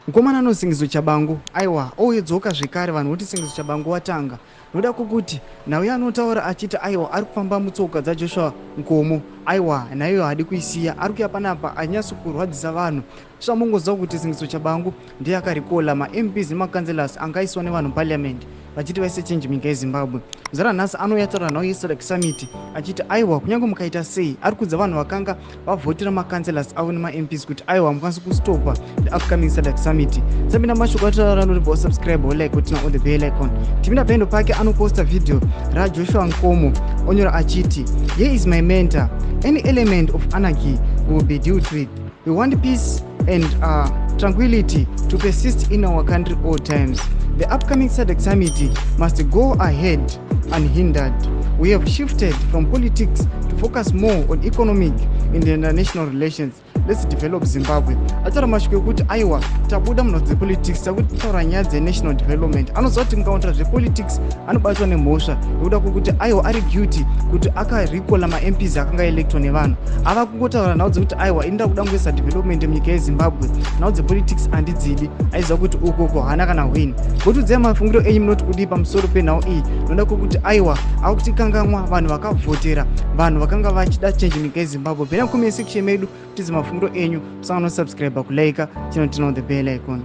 Mukomana anosingidzo Chabangu, aiwa, ouye dzoka zvekare. Vanhu voti Singidzo Chabangu watanga noda kwokuti nhau yaanotaura achiti aiwa, ari kufamba mutsoka dzaJoshua Nkomo. Aiwa, naiyo haadi kuisiya, ari kuya panapa anyatso kurwadzisa vanhu. Svamongoziva kuti Singidzo Chabangu ndiye akarecalla maMPs nemacouncillors angaiswa nevanhu muparliament vachiti vaise change munyika yeZimbabwe. Zara nhasi anouya taura nhau yeSADC summit achiti aiwa, kunyange mukaita sei, ari kudza vanhu vakanga vavhotera macouncillors avo nemaMPs kuti aiwa, mukwanisi kustopa the upcoming SADC summit. Sapinda mashoko ataura, noribva usubscribe, olike, uturn on the bell icon. Tipinda paendo pake, anoposta video raJoshua Nkomo, onyora achiti, "Here is my mentor. Any element of anarchy will be dealt with. We want peace and tranquility to persist in our country all times. The upcoming SADC summit must go ahead unhindered. We have shifted from politics to focus more on economic and international relations. Let's develop Zimbabwe." Ataura mashoko ekuti aiwa, tabuda munhau dzepolitics, takutaura nyaya dzenational development. Anoziva kuti mukaonera zvepolitics anobatwa nemhosva nekuda kwekuti aiwa, ari guilty kuti akarecalla maMPs akanga electwa nevanhu. Ava kungotaura nhau dzekuti aiwa, inoda kuda kungoisa development munyika yeZimbabwe, nhau dzepolitics handidzidi. Aiziva kuti ukoko haana kana win. Gotudzai mafungiro enyu, munoti kudii pamusoro penhau iyi? Noda kwekuti aiwa, akutikangamwa vanhu vakavhotera, vanhu vakanga vachida change munyika yeZimbabwe. Pena comment section medu, tizi mafungiro enyu. Musangano subscribe, kulike, chino turn on the bell icon.